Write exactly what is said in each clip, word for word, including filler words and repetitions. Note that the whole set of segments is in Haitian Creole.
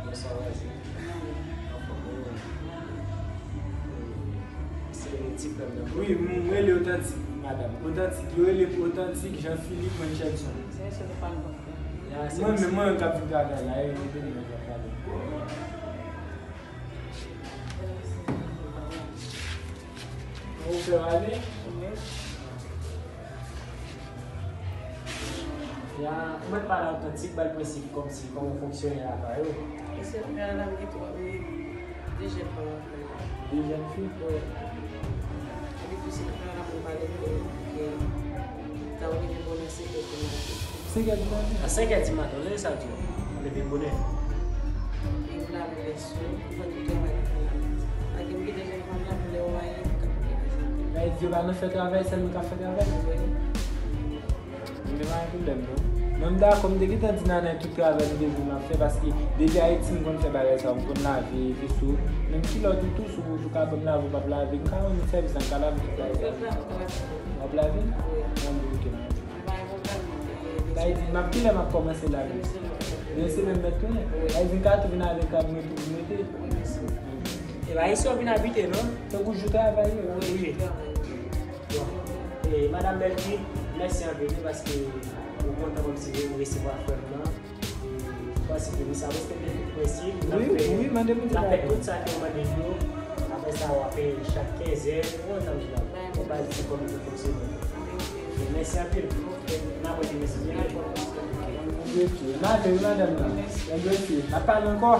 Bonswa, Wazin. Anfòm ou? Se ti frè m nan. Wi, m rele Otantik, madanm. Otantik, yo rele Otantik Jean Philippe Richardson. Se mesye nou pale konn. Ya, se mwen menm, mwen menm k ap vin travay la, e, e, e, mwen k ap pale. Ou fè ale? Wi. Ya, ou mèt pale otantik, ba l prensip kòmsi, kòman fonksyone la pa yo. E se lè a la, m gen twa, de, de jèn fanm anpil la. De jèn fi? Wi. Epi tou, se lè a la, m pale ke, ke ta rive bonè senkè di maten. Senkè di maten? A senkè di maten, lè sa di, leve bonè. E m lave vès yo, m fè tout travay ki fè la. Ak m gen de jèn fanm la, pou lè yo marye, m ka fè travay sa. Sa vle di yo pa nan fè travay, sèl mwen k ap fè travay? Wi. M gen pa gen pwoblèm, non. Mwen, m dakò, m te gentan di Nanay tout travay m te vle m ap fè, paske depi Ayiti, m konn fè bagay sa, m konn lave veso. Menm kilòt ou tou, si w, si w ka ban m lave, w p ap lave, m ka rann ou sèvis la, m ka lave tout bagay sa. W ap lave? Wi. Bon, ok, nan. Sa vle di, m ap, kilè m ap kòmanse lave? Yon semèn mèt tounen. Sa vle di, m ka tou vin avèk kab mwen tou pou mete. E pa isi w vin abite, non? Tankou jou travay yo. Wi, jou travay. Bon. E, Madanm Bèlvi, mèsi anpil, wi, paske ou kontan kòmsi ou resevwa frè m nan. E, m panse ke misye ap respekte tout prensip, l ap fè, wi, wi, mande pou l ap fè tout sa ke w mande l yo. Apre sa, w ap fè chak kenzè, ou konn sa m di la. Ou ba l ti kòb li pou fonksyone. E, mèsi anpil. N ap wè demen si Dye vle. Ok. Mande, wi, madanm nan. Mèsi. N ap pale ankò.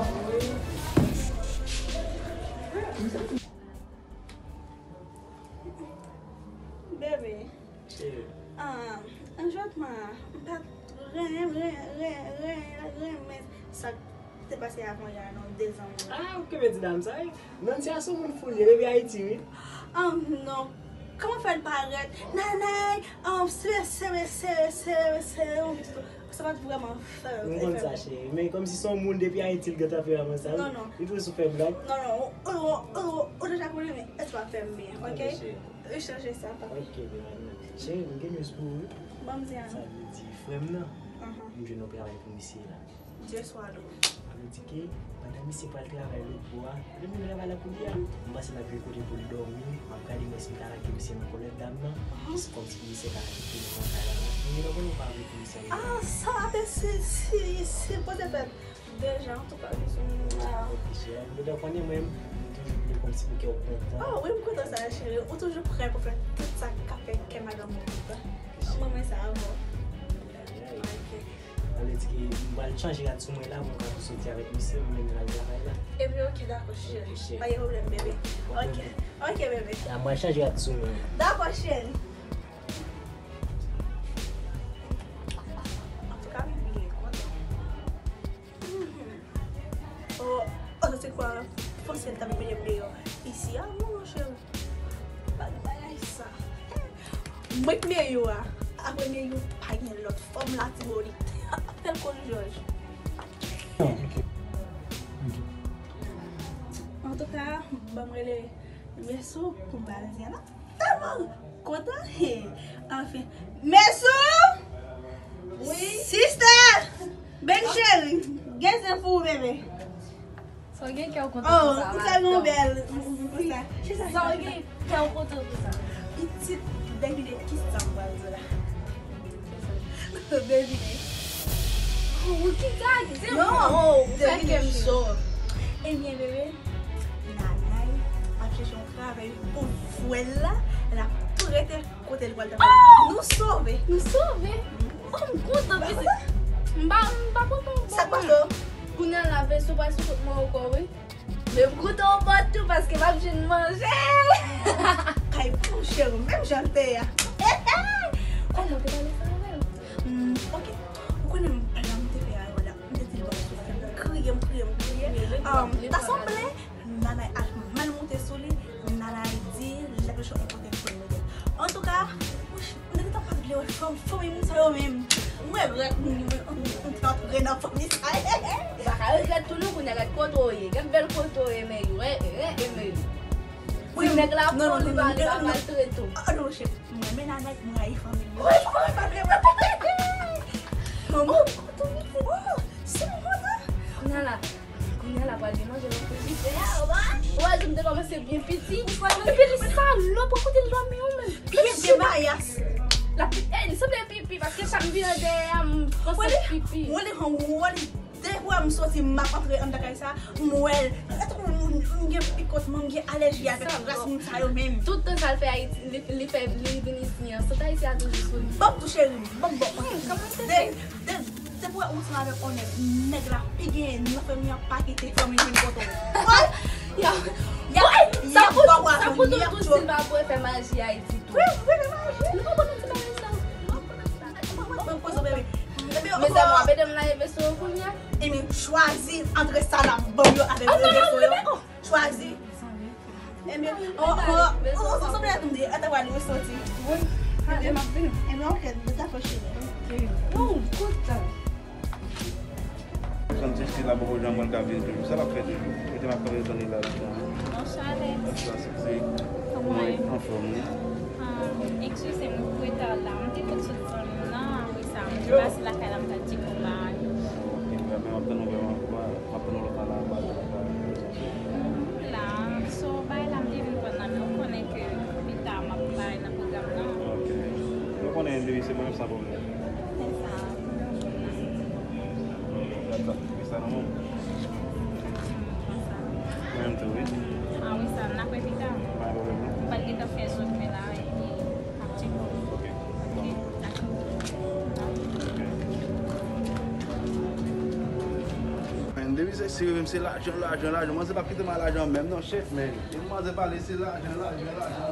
Bebe. Cheri. Ah, jodi a, m pa t renmen, renmen, renmen, renmen sa k te pase avan yè a, non, dezanmi. Ah, ou kenbe ti dam sa, wi. Nancy a se yon moun fou l ye, depi Ayiti, wi. Ah, non. Kòman fè l parèt? Nanay, ah, sere, sere, sere, sere, sere, yon pitit. Sa pa t vrèman fè, m konn sa, cheri. Men kòmsi se yon moun depi Ayiti, l gen tanperaman sa, wi. Non, non. Li toujou sou fè blag. Non, non, ou, ou, ou, ou, ou deja konnen, men èske w ap fè m byen, ok? Ok, cheri. Ou chanje sa, papi. Ok, bebe. Cheri, m gen news pou ou, wi. Ban m di a non. Sa vle di, frè m nan, m jwenn yon travay pou misye la. Dieu soit loué. Sa vle di ke pandan misye pral travay lòt bò a, li menm travay la kounye a, m panse l ap jwenn kote pou l dòmi. M ap gade mwen si m ka lage misye nan kò lòt dam nan. Se kòmsi misye ka rete nan kay la. Misye pa vle pou misye rete. Ah, sa te si, si, sipoze fèt deja, antouka, bisou. Ah. Ok, cheri. Ou dwe konnen mwen, m toujou vle kòmsi pou kè w kontan. Ah, wi, m kontan sa, cheri. Ou toujou prè pou fè tout sa k ap fè kè madanm ou kontan. Mwen, mwen sa avè w. Ay, ay. Ok. Sa vle di ke m pral chanje rad sou mwen la, pou m ka tou soti avèk misye, m mennen l al travay la. Ebyen, ok, dakò, cheri. Ok, cheri. Pa gen pwoblèm, bebe. Ok. Ok, bebe. Ya, m pral chanje rad sou mwen. Dakò, cheri. Antouka, m byen kontan. Mhm. Oh, oh, se kwa? Fò se ta mete deyò. Isi a, non, cheri. Pa gen bagay sa. Mwen k meyè a. Apre meyè, pa gen lòt. Fòm Latibonit. Apèl Kòl Jòj. Ok. Ok. Antouka, ban m rele Meso pou m ba l di a la. Tèlman kontan. Anfen. Meso! Wi. Sister! Bèl cheri. Gen zen pou ou, bebe. Sa w gen kè w kontan konsa, madanm? Oh, m sa gen yon bèl. Sa w gen kè w kontan konsa? Pitit, devine kisa m pral di w la. Devine. Oh, kisa? Di m. Non, ou fè kè m cho. Ebyen, bebe, Nanay ap chèche yon travay pou frè l la, l ap prete kote l pral travay. Oh! Nou sove. Nou sove? Oh, m kontan, pitit. M pa, m pa kontan w. Sa k pase w? Kounye a la, Veso pral sou kont mwen ankò, wi. Men m kontan w pòt tou, paske m ap jwenn manje. Kay pou cheri, menm jan l te ye a. Kòman w te pale sa avè l? Hmm, ok. Ou konnen m plan m te fè a yo la. M te di l ban m sou fè m. Kriye, m kriye, m kriye. Um, ta sanble Nanay al mal monte sou li, Nanay di l ap chèche yon kote pou l mete l. Antouka, m te gentan pa t vle wè fanm, fanm moun sa yo menm. Mwen regrèt moun yo, mwen, mwen, mwen te antre nan fanmi sa yo. Ou pa ka regrèt tou non, kounye a gad kote w ye. Gad bèl kote w ye, men yo, e, e, e, men yo. Si nèg la pran w, li pa, li pa maltrete w. Ah, non, cheri. Mwen, men Nanay, mwen rayi fanmi m. Wi, wi, pa vle wè. Manman, oh, se mwen kontan. Kounye a la, Li manje nan frijidè a, ou wè, ou wè, m te kòmanse byen piti. Epi li salòp, ou kote l dòmi, ou menm. Piye de mayas. La, eh, li sanble pipi, paske chak vin an dèyè a, m panse pipi. Wè li, wè li, depi wè m soti, m ap antre anndan kay sa, m wè l. M gen pikòt, m gen alèji avèk ras moun sa yo menm. Tout tan sa l fè Ayiti, li, li fè, li vin isi an. Sant Ayisyen a toujou sou li. Bòk tou cheri, bòk, bòk. Hmm, kòman se fè? De, de, Depi w ap montre avèk yon nèg, nèg la pi genyen nan fanmi an, pa kite fanmi vin kote w. Woy! Y ap, y ap, y ap ba w atann, y ap twò. Silva pou fè maji Ayiti tou. Wi, wi, fè maji. Nou pa konn ti bagay sa. Nou pa konn ti bagay sa. Mezanmi, w ap ede m lave veso yo kounye a? Ebyen, chwazi antre sa n ap ban m yo avèk veso yo. Chwazi. Ebyen, o, o, o, o, sanble atann, atè w al resoti. Wi. Ale, m ap vini. Ebyen, oke, dakò, cheri. Oke. Yon kout. Santi si la poko janm pran ka vin toujou. Sa l ap fè toujou? Kote m ap kanpe tann li la, la. Bon, Charles. Sa se, se, kòman w ye? Anfòm, wi. Ah, eskize m pou reta la. M te fèk sot fanmi m nan, apre sa, m te pase lakay la, m t al tcheke yon bagay. Ok, men m ap tann ou vrèman, m ap tann ou lòt la, la, m ap tann ou lòt la. La, so, bagay la m te vin konn nan, men ou konnen ke pita m ap bay nan pwogram nan. Ok. Ou konnen depi se mwen menm san pwoblèm. Se sa. Gad sa, wi sa nan men w. Mwen menm tou, wi. Ah wi, sa, n ap wè pita. Pa gen pwoblèm, non. M pral gentan fè zòt mwen la, epi. Ok. Men depi se sirye menm, se lajan, lajan, lajan. Manzè p ap kite m al lajan menm non, shit, man. Depi manzè pale, se lajan, lajan, lajan.